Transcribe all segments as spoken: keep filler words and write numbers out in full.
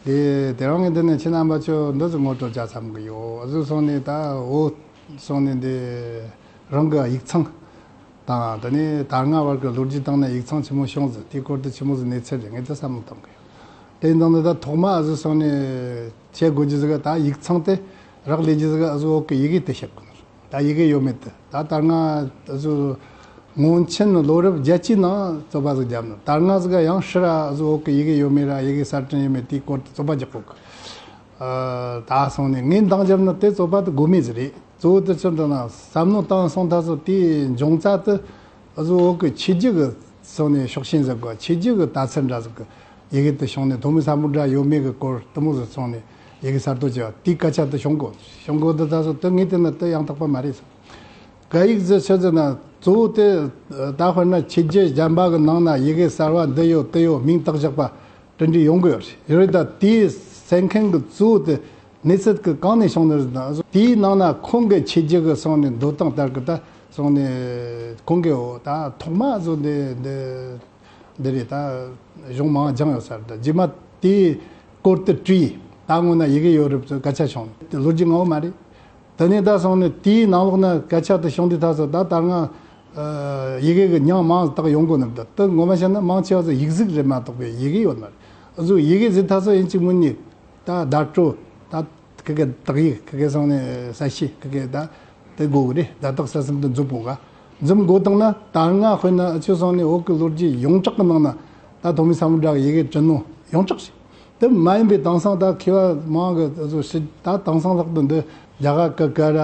དེ་དེ་རིང་ངས་འདི་ནས་ཁྱེད་རྣམ་པ་ཚོ་འདི་ཚོ་ངོ་སྤྲོད་བྱ་བསམ་གི་ཡོད། འུ་ཚོ་སོང་ནས་ད་འོ་སོང་ནས་འདི་རང་གི་ཡིག་ཚང་དང་དེ་ནས་ད་སྔ་བར་གི་ལོ་རྒྱུས་སྟེང་ན་ཡིག་ཚང་ཆི་མོ་བྱུང་ཟིག་དེའི་སྐོར་དུ་ཆི་མོ་ཟིག་གནས་ཚུལ་རེད། ངས་འདི་བསམ་བློ་གཏོང་གི་ཡོད། དེ་ཡིན་དང་ནི་ད་ཐོག་མ་འུ་ཚོ་སོང་ནས་བྱེད་དགོས་རྒྱུ་ཟིག་ད་ཡིག་ཚང་དེ་རག་ལས་རྒྱུ་ཟིག་འུ་ཚོ་བོད་གི་ཡི་གེ་དེ་བཤད་དགོས་ནི་རེད། ད་ཡི་གེ་ཡོད་མེད་དེ་ད་ད་སྔ་འུ་ཚོ་སྔོན་ཆད་ལོ་རབས་བརྒྱད་ཅུའི་ནང་རྩོད་པ་ཟིག་བརྒྱབ་ནི། ད་སྔ་ཟིག་ཡང་ཕྱིར་ར་འུ་ཚོ་བོད་གི་ཡི་གེ་ཡོད་མེད་ར་ཡི་གེ་གསར་སྐྲུན་ཡོད་མེད་དེའི་སྐོར་དུ་རྩོད་པ་རྒྱག་གོ་གི། ཨ། ད་སོང་ནས་ངས་འདང་བརྒྱབ་ནི་དེ་རྩོད་པ་དེ་དགོས་མེད་ཟིག་རེད། གཙོ་བོ་དེ་ཆི་འདྲ་ན་བསམ་བློ་བཏང་སོང་ད་སོ་དེའི་འབྱུང་རྩ་དེ་འུ་ཚོ་བོད་གི་ཆོས་བརྒྱུད་གི་སོང་ནས་ཕྱོགས་ཞེན་ཟེར་གོ་ཆོས་བརྒྱུད་གི་ལྟ་ཚུལ་འདྲ་ཟིག་གི་ཡི་གེ་དེ་བྱུང་ནས་ཐོན་མི་ས་མུ་དྲ་ཡོད་མེད་གི་སྐོར་དེ་མོ་ཟིག་སོང་ནས་ཡི་གེ་གསར་གཏོད་བྱས་པ་དེའི་སྐད་ཆ་དེ་བྱུང་གོ་བྱུང་གོ་དེ་ད་སོ་དེ་ངས་བལྟས་ན་དེ་ཡང་དག་པ་མ་རེད་ཟེར། སྐད་ཡིག་ཟེར་ཆི་ཟེར་ན་གཙོ་བོ་དེ་ད་དཔེར་ན་ཆོས་བརྒྱུད་གཞན་པ་གི་ནང་ན་ཡི་གེ་གསར་བ་འདི་ཡོད་དེ་ཡོད་མིང་བཏགས་བཞག་པ་དེ་འདྲ་ཡོང་གི་ཡོད་རེད། ཡོད་རེད། ད་དེའི་གསན་མཁན་གི་གཙོ་བོ་དེ་གནས་ཚུལ་གི་གང་ནས་བྱུང་ནི་རེད་ན། དེའི་ནང་ན་ཁོང་གི་ཆོས་བརྒྱུད་གི་སོང་ནས་འདོད་སྟངས་ལྟར་གི་ད་སོང་ནས་ཁོང་གི་འོ་ད་ཐོག་མ་བཟོ་འདི་འདི་འདི་རེད། ད་གཞུང་མང་སྦྱངས་ཡོད་ས་རེད། ད་རྗེས་མ་དེའི་སྐོར་དུ་བྲིས་ད་སྔོན་ན་ཡི་གེ་ཡོད་རེད་ཟེར་སྐད་ཆ་བྱུང་། དེ་ལོ་རྒྱུས་ངོ་མ་རེད། དེ་ནས་ད་སོང་ནས་དེའི་ནང་ལོགས་ན་སྐད་ཆ་དེ་བྱུང་དུས་ད་སོ་ད་ད་སྔ་ཡི་གེ་གི་མྱིང་མང་དག་ཡོང་གོ་ནི་རེད། དེ་ངོ་མ་བཤད་ན་མང་ཆེ་བ་ཚོ་ཡིག་གཟུགས་རེད་མ་གཏོགས་པའི་ཡི་གེ་ཡོད་མ་རེད། འུ་ཚོ་ཡི་གེ་ཟེར་ད་སོ་ཡིན་གཅིག་མིན་གཉིས་ད་བརྡ་སྤྲོད་ད་ཁི་གེ་དག་ཡིག་ཁི་གེ་སོང་ནས་གསལ་བྱེད་ཁི་གེ་ད་དེ་དགོས་གི་རེད། བརྡ་དག་གསལ་གསུམ་དུ་འཛོམས་དགོས་ག་འཛོམས་དགོས་བཏང་ན་ད་སྔ་དཔེར་ན་འུ་ཚོ་སོང་ནས་བོད་ཀྱི་ལོ་རྒྱུས་ཡོངས་གྲགས་ཀྱི་ནང་ན་ད་ཐོན་མི་ས་མུ་དྲ་གི་ཡི་གེ་བྲིས་ནོ་ཡོངས་གྲགས་ཤིག་དེ་མ་ཡིན་པའི་དེང་སང་ད་མཁས་པ་མང་གི་བཟོ་ཞིག་ད་དེང་སང་ལྷག་ཏུ་འདི་རྒྱ་གར་གི་ག་ར་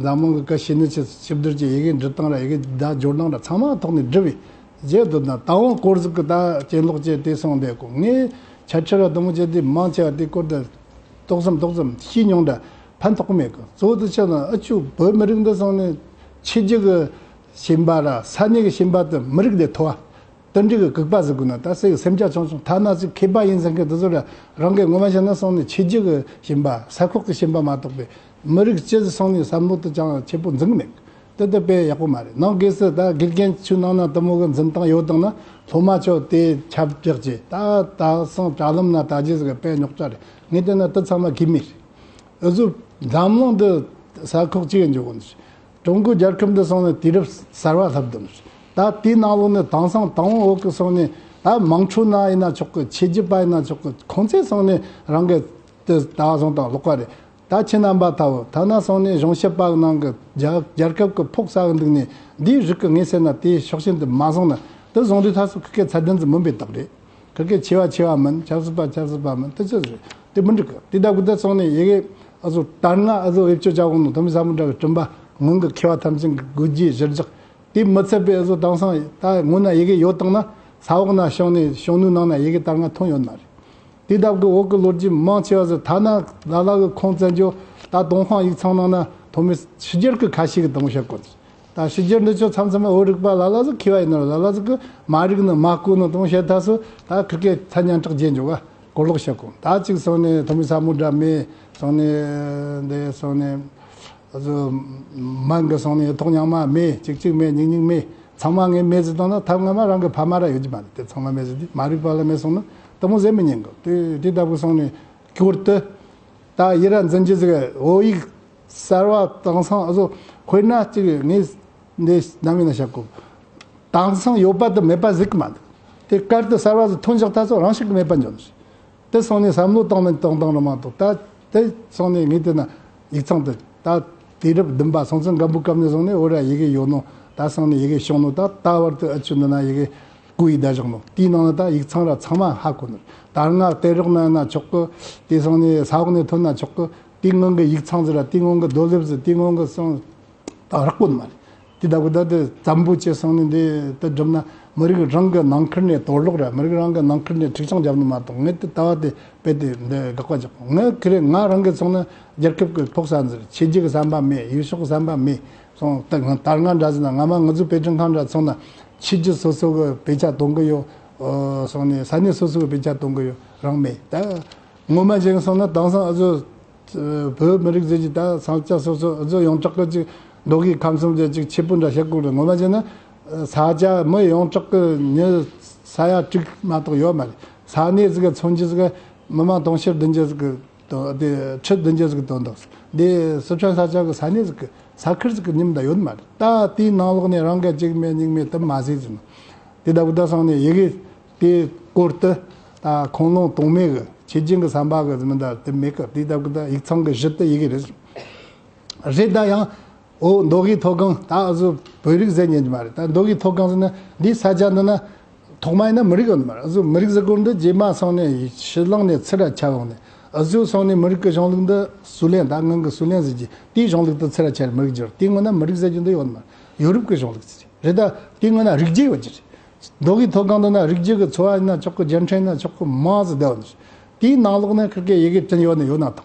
འཛམ་གླིང་གི་ག་ཤེས་ནི་ཆེ་ཞིབ་བསྡུར་གྱི་ཡི་གེ་འབྲི་སྟངས་ར་ཡི་གེ་བརྡ་སྦྱོར་སྟངས་ར་ཚང་མ་ཐོག་ནས་འབྲི་བའི་རྗེས་བསྡུར་ན་ད་འོང་སྐོར་ཟིག་གི་ད་གྱེན་ལོག་བྱས་དེ་སོང་བསྡད་གོ་ངས་ཆ་ཁྲི་ར་དུ་མོ་བྱས་དེ་མང་ཆེ་བ་དེ་སྐོར་དུ་ཏོག་ཙམ་ཏོག་ཙམ་ཤེས་མྱོང་འདྲ་ཕན་ཐོགས་མེད་གི་གཙོ་བོ་དེ་ཆ་ན་ཨ་ཆུ་བོད་མི་རིགས་འདི་སོང་ནས་ཆོས་བརྒྱུད་གི་ཞེན་པ་ར་ས་གནས་གི་ཞེན་པ་དེ་མི་རིགས་དེ་མཐོ་བ། དེ་འདྲ་གི་སྒུག་པ་ཟིག་དགོས་ན་ད་སེ་གི་སེམས་རྒྱ་ཆུང་ཆུང་ཐ་ན་ཅིག་མཁས་པ་ཡིན་ཟེར་མཁན་དེ་ཚོ་ར་རང་གི་ངོ་མ་བཤད་ན་སོང་ནས་ཆོས་བརྒྱུད་གི་ཞེན་པ་ས་ཁོག་གི་ཞེན་པ་མ་གཏོགས་པའི་མི་རིགས་སྤྱི་ཟིག་སོང་ནས་བསམ་བློ་དེ་ཅང་ཆེ་པོ་འཛིན་གི་མེད། དེ་དེ་དཔེ་ཡག་པོ་མ་རེད། ནང་སྒོས་སུ་ད་དགེ་རྒན་ཚོའི་ནང་ན་དེ་མོ་གི་འཛིན་སྟངས་ཡོད་དང་ན་སློབ་མ་ཚོ་དེ་ཁྱབ་བསྒྲགས་ཀྱིས་ད་ད་སང་དྲ་ལམ་ན་ད་རྒྱུ་ཟིག་དཔེ་རྙོག་དྲ་རེད། ངས་བལྟས་ན་དེ་ཚང་མ་གི་མེད་རེད། འུ་ཚོ་འཛམ་གླིང་འདི་ས་ཁོག་གཅིག་ཡིན་འཇོག་གོ་ནི་རེད། ཀྲུང་གོའི་རྒྱལ་ཁབ་འདི་སོང་ནས་དུས་རབས་གསར་བ་སླེབས་དོན་རེད། ད་དེའི་ནང་ལོགས་ནས་དེང་སང་དང་བོ་འོག་གི་སོང་ནས་ད་དམངས་ཁྲོད་ན་ཡིན་ན་ཆོག་གི་ཆོས་བརྒྱུད་པ་ཡིན་ན་ཆོག་གི་ཁོང་ཚོས་སོང་ནས་རང་གི་དེ་ད་སོང་དང་ལོག་པ་རེད། ད་ཁྱེད་རྣམ་པ་ལྟ་བུ་ཐ་ན་སོང་ནས་གཞུང་ཞབས་པ་གི་ནང་གི་རྒྱ་རྒྱལ་ཁབ་ཀྱི་ཕོགས་ཟ་གི་འདུག་ནས་འདིའི་རིགས་ཀྱི་ངེས་ཟེར་ན་དེའི་ཕྱོགས་ཞེན་དུ་མ་སོང་ན་དེ་བཟུང་དུས་ད་སོ་ཁི་ཀའི་ཚད་ལྡན་ཟིག་མིན་པའི་རྟགས་རེད། ཁི་ཀའི་ཆེ་བ་ཆེ་བ་མིན་ཆབ་སྲིད་པ་ཆབ་སྲིད་པ་མིན་དེ་ཅི་ཟིག་རེད། དེ་མི་འགྲིག་གི་དེ་ལྟ་བུ་དེ་སོང་ནས་ཡི་གེ་ཨ་ཟོ་ད་སྔ་ཨ་ཟོ་བེད་སྤྱོད་བྱ་གོ་ནོ་ཐོན་མི་ས་མུ་དྲ་གི་སྤྲིན་པ་སྔོན་གི་མཁས་པ་ཐམས་ཅད་ཀྱི་དགོས་རྒྱུའི་གཞིར་བཞག་དེ་མི་ཚད་པའི་ཨ་ཟོ་དེང་སང་ད་སྔོན་ན་ཡི་གེ་ཡོད་དང་ན་ས་འོག་ན་བྱུང་ནས་བྱུང་ནོའི་ནང་ན་ཡི་གེ་ད་སྔ་ཐོན་ཡོད་མ་རེད། དེ་ལྟ་བུ་གི་བོད་ཀྱི་ལོ་རྒྱུས་མང་ཆེ་བ་ཟིག་ཐ་ན་ལ་ལ་གི་ཁུངས་བཙན་བྱོལ་ད་ཏུན་ཧོང་ཡིག་ཚང་ནང་ན་ཐོན་མི་ཕྱི་རྒྱལ་གི་ཁ་ཤས་ཀྱི་དང་བཤད་གོ་ད་ཕྱི་རྒྱལ་འདི་ཚོ་མཚམས་མཚམས་བོད་རིག་པ་ལ་ལ་ཟིག་མཁས་པ་ཡིན་ནོ་ལ་ལ་ཟིག་གི་མ་རིག་ནི་མ་གོ་ནི་དང་བཤད་ད་སོ་ད་ཁི་ཀའི་ཚ་ཉན་དྲག་རྒྱས་འཇོག་ག་གོ་ལོག་བཤད་གོ་ད་ཅིག་སོང་ནས་ཐོན་མི་ས་མུ་དྲ་མེད་སོང་ནས་འདི་སོང་ནས། ཨ་ཙི། མན་གི་སོང་ནས་ཐོག་ཉག་མ་མེད་གཅིག་གཅིག་མེད་གཉིས་གཉིས་མེད་ཚང་མ་ངས་མེད་ཟེར་བཏང་ན་ཐབས་སྔ་མ་རང་གི་ཕ་མ་ར་ཡོད་ཀྱི་མ་རེད། དེ་ཚང་མ་མེད་ཟེར་དུས་མ་རིག་པ་ལ་མེད་སོང་ན་དེ་མོ་ཟེར་མི་ཉན་གི་དེ་དེ་ལྟ་བུ་སོང་ནས་སྐོར་དུ་ད་ཡི་ར་འཛིན་རྒྱུ་ཟིག་བོད་ཡིག་གསར་བ་དེང་སང་ཨ་ཙི་དཔེར་ན་གཅིག་ངས་འདི་ནམ་ཡིན་ན་བཤད་གོ་དེང་སང་ཡོད་པ་དེ་མེད་པ་ཟིག་གི་མ་འདུག་དེ་སྐར་དུ་གསར་བ་ཟིག་ཐོན་བཞག་ད་ཚོ་རང་ཤུགས་ཀྱིས་མེད་པ་འཇོག་ནི་རེད། དེ་སོང་ནས་བསམ་བློ་བཏང་ནས་བཏང་བཏང་རུ་མ་གཏོགས་ད་དེ་སོང་ནས་ངས་བལྟས་ན་ཡིག་ཚང་དེ་ད་དུས་རབས་བདུན་པ་སྲོང་བཙན་སྒམ་པོའི་སྐབས་ནས་བཟུང་ནས་འོ་ར་ཡི་གེ་ཡོད་ནོ་ད་སོང་ནས་ཡི་གེ་བྱུང་ནོ་ད་ད་བར་དུ་ཨ་ཆུ་འདི་ན་ཡི་གེ་བརྐོས་ཡི་བསྡད་བཞག་ནོ་དེའི་ནང་ན་ད་ཡིག་ཚང་ར་ཚང་མ་ཧ་གོ་ནི་ད་སྔ་གཏེར་རོགས་ན་ཡིན་ན་ཆོག་གི་དེ་སོང་ནས་ས་འོག་ནས་ཐོན་ན་ཆོག་གི་དེའི་སྔོན་གི་ཡིག་ཚང་ཟེར་ར་དེའི་སྔོན་གི་རྡོ་ལེབ་ཟེར་དེའི་སྔོན་གི་སོང་། ད་རག་པོ་མ་རེད། དེ་ལྟ་བུ་ད་དེ་བཙན་པོ་བྱས་སོང་ནས་འདི་དེ་སྒྲུབ་ན་མི་རིགས་རང་གི་ནང་ཁུལ་ནས་གཏོར་བརླག་ར་མི་རིགས་རང་གི་ནང་ཁུལ་ནས་འཁྲུག་ཆང་རྒྱབ་ནི་མ་གཏོགས་ངས་དེ་ལྟ་བ་དེ་དཔེ་དེ་འདི་དགག་པ་རྒྱག་གོ་ངས་ཁེ་རེ་ང་རང་གི་ཚོང་ན་རྒྱལ་ཁབ་ཀྱི་ཕོགས་ས་འཛིར་ཆོས་བརྒྱུད་ཀྱི་བསམ་པ་མེད་ཡུལ་ཕྱོགས་ཀྱི་བསམ་པ་མེད་སོང་ད་ང་ད་སྔ་འདྲ་ཟིན་ན་ང་མ་ང་ཚོའི་དཔེ་སྐྲུན་ཁང་འདྲ་ཚོང་ན་ཆོས་བརྒྱུད་སོ་སོ་གི་དཔེ་ཆ་གཏོང་གི་ཡོད། སོང་ནས་ས་གནས་སོ་སོ་གི་དཔེ་ཆ་གཏོང་གི་ཡོད་རང་མེད་ད་ངོ་མ་བྱས་སོང་ན་དེང་སང་ཨ་ཚོ། བོད་མི་རིགས་ཟེར་གྱི་ད་ས་ཆ་སོ་སོ་ཨ་ཚོ་ཡོངས་གྲགས་ཀྱི་ཅིག་མདོ་དབུས་ཁམས་གསུམ་ཟེར་ཅིག་ཆེ་པོ་འདྲ་བཤད་དགོས་རེད། ངོ་མ་བྱས་ན་ས་ཆ་མི་ཡོངས་གྲགས་ཀྱི་མྱི་ས་ཡ་དྲུག་མ་གཏོགས་ཡོད་མ་རེད། ས་གནས་ཟིག་ག་མཚོན་རྒྱུ་ཟིག་ག་ མི་མང་དུང་ཕྱུར་བདུན་བརྒྱ་ཟིག་གི་དོ་དེ་ཁྲི་བདུན་བརྒྱ་ཟིག་གི་དོན་དག་འདི་སི་ཁྲོན་ས་ཆ་གི་ས་གནས་ཟིག་གི་ས་ཁུལ་ཟིག་གི་ཉིམ་ད་ཡོད་མ་རེད། ད་དེའི་ནང་ལོགས་ནས་རང་ག་གཅིག་མེད་གཉིས་མེད་དུ་མ་ཟེར་ཟིན། དེ་ལྟ་བུ་ད་སོང་ནས་ཡི་གེ་དེའི་སྐོར་དུ་ད་ཁུངས་ལུང་དོགས་མེད་གི་ཁྱེད་ཅན་གི་བསམ་པ་གི་མི་འདྲ་དེ་མེད་གི། དེ་ལྟ་བུ་ད་ཡིག་ཚང་གི་གཞི་དུ་ཡི་གེ་རེད། རེད་ད་ཡང་། འོ་མདོ་དབུས་མཐོ་སྒང་ད་འུ་ཚོ་བོད་རིགས་ཟེར་ཉན་གྱི་མ་རེད། ད་མདོ་དབུས་མཐོ་སྒང་ཟེར་ན་འདིའི་ས་ཆ་འདི་ན་ཐོག་མ་ཡིན་ན་མི་རིགས་ཡོད་མ་རེད། འུ་ཚོ་མི་རིགས་ཟེར་སྐོར་འདི་རྗེས་མ་སོང་ནས་ཕྱི་གླིང་ནས་ཚུར་ར་ཁྱབ་ཡོང་ནས་འུ་ཚོ་སོང་ནས་མི་རིགས་ཀྱི་གཞུང་ལུགས་འདི་སུའུ་ལེན་ད་སྔོན་གྱི་སུའུ་ལེན་ཟེར་གྱི་དེའི་གཞུང་ལུགས་དེ་ཚུར་ར་ཁྱེར་མི་རིགས་བསྒྱུར། དེའི་སྔོན་ན་མི་རིགས་ཟེར་རྒྱུ་འདི་ཡོད་མ་རེད། ཡོ་རོབ་ཀྱི་གཞུང་ལུགས་ཟེར་གྱི་རེད། ད་དེའི་སྔོན་ན་རིགས་རྒྱུད་ཡོད་ཀྱི་རེད། མདོ་དབུས་མཐོ་སྒང་འདི་ན་རིགས་རྒྱུད་ཀྱི་ཚོ་བ་ཡིན་ན་ཆོག་གི། རྒྱལ་ཕྲན་ཡིན་ན་ཆོག་གི། མང་ཟིག་བསྡད་ཡོད་ནི། དེའི་ནང་ལོགས་ནས་ཁིར་ཀའི་ཡི་གེ་བྲིས་ཡོད་ནི་ཡོད་ན་ཐང་།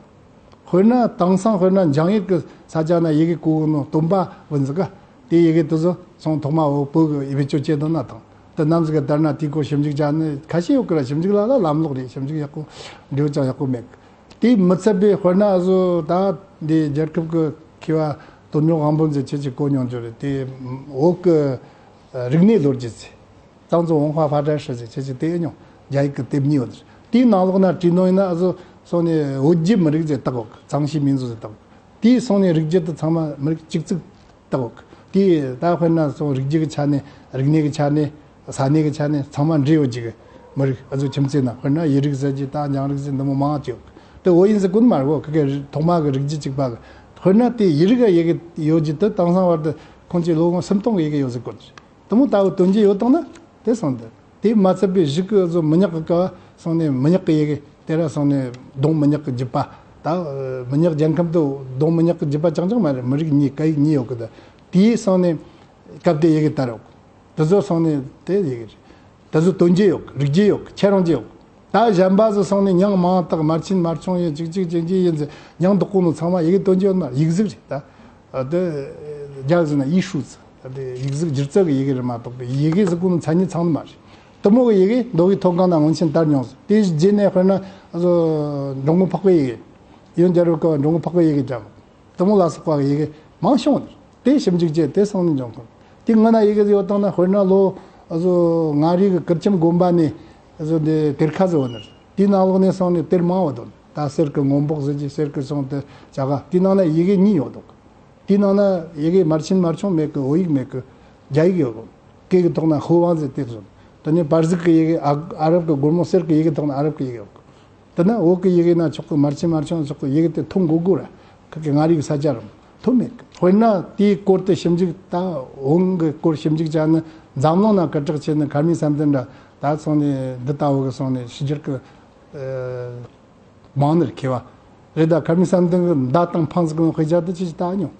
དཔེར་ན་དེང་སང་དཔེར་ན་འཇང་ཡུལ་གྱི་ས་ཆ་ན་ཡི་གེ་གོ་གི་ནོ་སྟོན་པ་བུན་ཟིག་ག་དེའི་ཡི་གེ་དེ་ཚོ་ཚོང་ཐོག་མ་བོད་བོད་གི་བེད་སྤྱོད་བྱེད་དོ་ན་ཐང་། དེ་ནམ་ཟིག་ག་དར་ན་དེའི་སྐོར་ཞིབ་འཇུག་བྱ་ནི་ཁ་ཤས་ཡོད་གི་ར། ཞིབ་འཇུག་ལ་ལ་ལམ་ལོག་རེད། ཞིབ་འཇུག་ཡག་པོ་འབྲས་བུ་ཅང་ཡག་པོ་མེད་གི། དེ་མི་ཚད་པའི་དཔེར་ན་བཟོ་ད་འདི་རྒྱལ་ཁབ་ཀྱི་མཁས་པ་དོན་གྲུབ་དབང་པོ་མཛད་ཁྱེད་ཀྱིས་གོ་མྱོང་རྒྱུ་རེད། དེ་བོད་ཀྱི་རིག་གནས་ལོ་རྒྱུས་ཚེ། 藏族文化发展史ཟེར་ཁྱེད་ཀྱིས་དེ་ཡང་རྒྱ་ཡིག་གི་དེབ་གཉིས་ཡོད་རེད། དེའི་ནང་ལོགས་ན་བྲིས་ནོ་ཡིན་ན་བཟོ་སོང་ནས་བོད་བརྒྱུད་མི་རིགས་ཟེར་བཏགས་ཡོད་གི། 藏系民族ཟེར་བཏགས་ཡོད་གི། དེའི་སོང་ནས་རིགས་རྒྱུད་དེ་ཚང་མ་མི་རིགས་གཅིག་བརྩིགས་བཏགས་ཡོད་གི། དེ་ད་དཔེར་ན་སོང་རིགས་རྒྱུད་ཀྱི་ཆ་ནས་རིག་གནས་ཀྱི་ཆ་ནས་ས་གནས་ཀྱི་ཆ་ནས་ཚང་མ་འདྲེས་ཡོད་ཀྱི་མི་རིགས་ཨ་ཚོ་ཁྱིམ་མཚེས་ན། དཔེར་ན་ཡུལ་རིགས་ཟེར་གྱི་ད་འཇང་རིགས་ཟེར་འདི་མོ་མང་ཆེ་ཡོད་གི། དེ་བོད་ཡིན་ཟེར་གོ་ནི་མ་རེད་གོ། ཁི་གེ་ཐོག་མ་གི་རིགས་རྒྱུད་གཅིག་པ་གི། དཔེར་ན་དེ་ཡུལ་རིགས་ཡི་གེ་ཡོད་ཀྱི་དེ་དེང་སང་བར་དུ་ཁོང་ཚོས་ལོ་ངོ་སུམ་སྟོང་གི་ཡི་གེ་ཡོད་ཟེར་གོ་གི། དེ་མོ་ལྟ་བུ་དོན་གྱི་ཡོད་དང་ན་དེ་སོང་དེ། དེ་མ་ཚད་པའི་གཞུག་གི་བཟོ་མི་ཉག་གི་ཀ་བ་སོང་ནས་མི་ཉག་གི་ཡི་གེ་དེ་ར་སོང་ནས་གདོང་མི་ཉག་གི་རྒྱུད་པ། ད་མི་ཉག་རྒྱལ་ཁམས་དུ་གདོང་མི་ཉག་གི་རྒྱུད་པ་ཅང་ཅང་མ་རེད། མི་རིགས་གཉིས་སྐད་ཡིག་གཉིས་ཡོད་གི། ད་དེའི་སོང་ནས་སྐབས་དེ་ཡི་གེ་དར་ཡོད་གི། དེ་ཚོ་སོང་ནས་དེ་ཡི་གེ་རེད། དེ་ཚོ་དོན་གྱི་ཡོད་གི། རིགས་རྒྱུད་ཡོད་གི། ཁྱེད་རང་གྱི་ཡོད་གི། ད་གཞན་པ་ཚོ་སོང་ནས་མྱིང་མང་དག་མར་ཆེན་མར་ཆུང་ཡིན་ཅིག་ཅིག་ཅིག་ཅིག་ཡིན་ཟེར་མྱིང་འདོགས་གོ་ནོ་ཚང་མ་ཡི་གེ་དོན་གྱི་ཡོད་མ་རེད། ཡིག་གཟུགས་རེད་ད། ཨ་དེ་རྒྱ་ཟེར་ན་ཡི་ཧྲུའུ་ཙི། ཨ་དེ་ཡིག་གཟུགས་སྒྱུ་རྩལ་གྱི་ཡི་གེ་རེད་མ་གཏོགས་པའི་ཡི་གེ་ཟེར་གོ་ནི་མཚན་ཉིད་ཚང་ནི་མ་རེད། དེ་མོ་གི་ཡི་གེ་མདོ་དབུས་མཐོ་སྒང་ན་སྔོན་ཆད་དར་མྱོང་ཟེར། དེ་རྗེས་ནས་དཔེར་ན་ཨ་ཟོ་འགྲོ་མགོན་འཕགས་པའི་ཡི་གེ། ཡོན་རྒྱལ་རབས་སྐབས་འགྲོ་མགོན་འཕགས་པའི་ཡི་གེ་འདྲ་མོ། དེ་མོ་ལ་སོགས་པ་གི་ཡི་གེ་མང་བྱུང་ནི། དེ་ཞིབ་འཇུག་བྱས་དེ་སོང་ནས་འབྱུང་ཁུངས། དེ་སྔོན་ན་ཡི་གེ་ཟེར་ཡོད་དང་ན་དཔེར་ན་ལོ་ཨ་ཟོ་མངའ་རིས་ཀྱི་གུར་ཁྱམས་དགོན་པ་ནས་ཨ་ཟོ་འདི་གཏེར་ཁ་ཟེར་བ་ནི་རེད། དེའི་ནང་ལོགས་ནས་སོང་ནས་གཏེར་མང་བ་དང་། ད་གསེར་གྱི་སྔོན་འབོག་ཟེར་གྱི་གསེར་གྱི་སོང་དེ་བྱ་ག་དེའི་ནང་ན་ཡི་གེ་གཉིས་ཡོད་འདུག། དེའི་ནང་ན་ཡི་གེ་མར་ཆེན་མར་ཆུང་མེད་གི། བོད་ཡིག་མེད་གི། རྒྱ་ཡིག་ཡོད་གི། སྐད་ཀྱི་ཐོག་ན་ཧོ་ཝང་ཟེར་དེ་ཚོ། དེ་ནས་པར་སིག་གི་ཡི་གེ་ཨ་ཨ་རབ་ཀྱི་སྒོར་མོ་གསེར་གྱི་ཡི་གེ་ཐོག་ན་ཨ་རབ་ཀྱི་ཡི་གེ་ཡོད་གི། དེ་ན་བོད་ཀྱི་ཡི་གེ་ན་ཆོག་གི། མར་ཆེན་མར་ཆུང་ཆོག་གི། ཡི་གེ་དེ་ཐོན་དགོས་དགོས་ར། ཁ་གི་མངའ་རིས་ཀྱི་ས་ཆ་རུ་ཐོན་མེད་གི། དཔེར་ན་དེའི་སྐོར་དུ་ཞིབ་འཇུག་ད་བོན་གྱི་སྐོར་ཞིབ་འཇུག་བྱ་ནི་འཛམ་གླིང་ན་སྐད་གྲགས་ཆེ་ནི་མཁར་རྨེའུ་བསམ་གཏན་འདྲ་ད་སོང་ནས་འདི་ལྟ་བུ་གི་སོང་ནས་ཕྱི་རྒྱལ་གྱི་མང་ནི་རེད། མཁས་པ་རེད། ད་མཁར་རྨེའུ་བསམ་གཏན་གྱི་མདའ་དང་འཕང་ཟིག་གི་དཔེ་ཆ་དེ་ཅི་ཞིག་ལྟ་མྱོང་།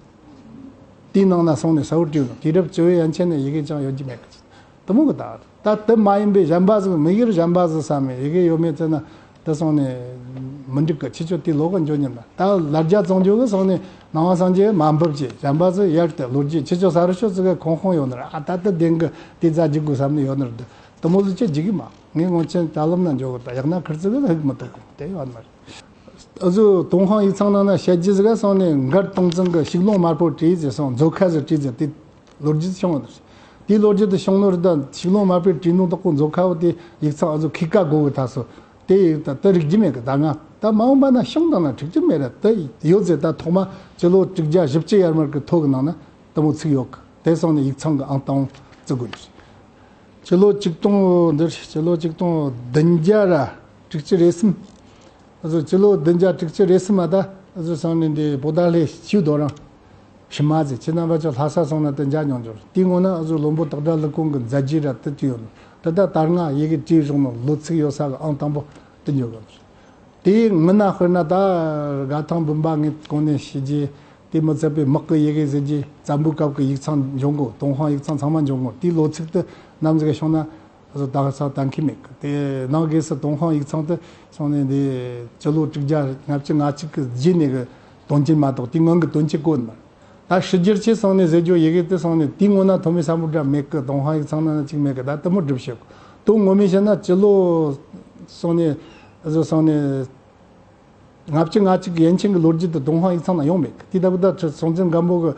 དེའི་ནང་ན་སོང་ནས་གསལ་བོ་བྲིས་ཡོད། དུས་རབས་བཅུ་བའི་ཡན་ཆད་ནས་ཡི་གེ་ཅང་ཡོད་ཀྱི་མེད་གི། དེ་མོ་གི་ད་ད་དེ་མ་ཡིན་པའི་གཞན་པ་ཟིག་མི་ཡུལ་གཞན་པ་ཟིག་བསམ་མེད། ཡི་གེ་ཡོད་མེད་ཚེ་ན་དེ་སོང་ནས་མི་འགྲིག་གི། ཁྱེད་ཚོ་དེ་ལོག་གི་འཇོག་ཉིན་ལ་ད་ལར་རྒྱ་བཙོང་རྒྱུ་གི་སོང་ནས་ནང་པ་སངས་རྒྱས་མ་འབབ་ཀྱི་གཞན་པ་ཟིག་ཡར་དེ་ལོ་རྒྱུས་ཁྱེད་ཚོ་ས་རུ་ཤོད་ཟིག་གི་ཁོང་ཁོང་ཡོད་ནི་ར། ཨ་ད་དེ་བདེན་གི། དེ་ཙ་འཇིག་དགོས་བསམ་ནི་ཡོད་ནི་ར། དེ་དེ་མོ་ཟིག་ཅི་འཇིག་གི་མ། ངས་སྔོན་ཆད་ད་ལམ་ན་འཇོག་གི། ད་ཡག་ན་ཁིར་ཚིག་གི་ཧིག་མི་ཐུབ་གི། དེ་ཡོད་ནི་ར། ཨ་ཟོ་ཏུན་ཧོང་ཡིག་ཚང་ནང་ན་བཤད་རྒྱུ་ཟིག་ག་སོང་ནས་མགར་སྟོང་བཙན་གྱི་ཤིག་ལོང་དམར་པོ་བྲིས་ཟེར་སོང་། མཛོ་ཁ་ཟིག་བྲིས་ཟེར། དེ་ལོ་རྒྱུས་བྱུང་བ་རེད། དེའི་ལོ་རྒྱུས་དེ་བྱུང་ནོ་རེད། ད་ཤིག་ལོང་དམར་པོས་བྲིས་ནོ་དག་གོ་མཛོ་ཁ་བོ་དེ་ཡིག་ཚང་ཨ་ཟོ་ཁི་ཀ་གོ་གི་ད་སོ། དེ་ཡིག་ད་དེ་རིག་རྒྱུ་མེད་གི། ད་ང་ད་མ་འོངས་པ་ན་བྱུང་དང་ན་འགྲིག་རྒྱུ་མེད་ར། དེ་ཡོད་ཟེར། ད་ཐོག་མ་སྤྱི་ལོ་དྲུག་བརྒྱ་བཞི་བཅུ་ཡར་མར་གི་ཐོ་གི་ནང་ན་དེ་མོ་ཚིག་ཡོད་གི། དེ་སོང་ནས་ཡིག་ཚང་གི་ཨང་དང་བཙུགས་དགོས་རེད། སྤྱི་ལོ་ཆིག་སྟོང་འདིར་སྤྱི་ལོ་ཆིག་སྟོང་བདུན་བརྒྱ་ར་དྲུག་ཅུ་རེ་གསུམ། ཨ་ཟོ་སྤྱི་ལོ་བདུན་བརྒྱ་དྲུག་ཅུ་རེ་གསུམ་མ་ད་ཨ་ཟོ་སོང་ནས་འདི་བོ་ད་ལྷེ་ཆུ་རྡོ་རིང་ཕྱི་མ་ཟེར། ཁྱེད་རྣམ་པ་ཚོ་ལྷ་ས་སོང་ན་དེ་མཇལ་མྱོང་འགྱུར། དེའི་སྔོན་ན་ཨ་ཟོ་བློན་པོ་སྟག་སྒྲ་ཀླུ་ཁོང་གི་མཛད་རྗེས་ར་དེ་བྲིས་ཡོད་ནོ། དེ་ད་ད་སྔ་ཡི་གེ་བྲིས་རོགས་ནོ་ལོ་ཚིགས་ཡོད་ས་གི་ཨང་དང་པོ་དེ་འཇོག་གི། དེའི་སྔོན་ན་དཔེར་ན་ད་དགའ་ཐང་འབུམ་པ་ངས་གོང་ནས་ཞུ་རྒྱུ། དེ་མི་ཚད་པའི་དམག་གི་ཡི་གེ་ཟེར་རྒྱུ་བཙན་པོའི་སྐབས་ཀྱི་ཡིག་ཚང་འབྱུང་གོ། ཏུན་ཧོང་ཡིག་ཚང་ཚང་མ་འབྱུང་གོ། དེའི་ལོ་ཚིགས་དེ་ནམ་ཟིག་ག་བྱུང་ན་བཟོ་ད་ས་གཏན་འཁེལ་མེད་གི། དེ་ནང་སྒོས་སུ་ཏུན་ཧོང་ཡིག་ཚང་དེ་སོང་ནས་འདི་སྤྱི་ལོ་དྲུག་བརྒྱ་ལྔ་བཅུ་ང་གཅིག་གི་རྗེས་ནས་གི་དོན་རྐྱེན་མ་གཏོགས་དེའི་སྔོན་གི་དོན་རྐྱེན་གོ་ནི་མ་རེད། ད་ཕྱི་རྒྱལ་ཆེ་སོང་ནས་ཟེར་རྒྱུ་ཡི་གེ་དེ་སོང་ནས་དེའི་སྔོན་ན་ཐོན་མི་ས་མུ་དྲ་མེད་གི། ཏུན་ཧོང་ཡིག་ཚང་ན་གཅིག་མེད་གི། ད་དེ་མོ་སྒྲུབ་བྱེད་གོ། དོན་ངོ་མས་བཤད་ན་སྤྱི་ལོ་སོང་ནས་བཟོ་སོང་ནས། ལྔ་བཅུ་ང་གཅིག་གི་ཡན་ཆད་ཀྱི་ལོ་རྒྱུས་དེ་ཏུན་ཧོང་ཡིག་ཚང་ན་ཡོང་མེད་གི། དེ་ལྟ་བུ་ད་ཁྲི་སྲོང་བཙན་སྒམ་པོ་གི་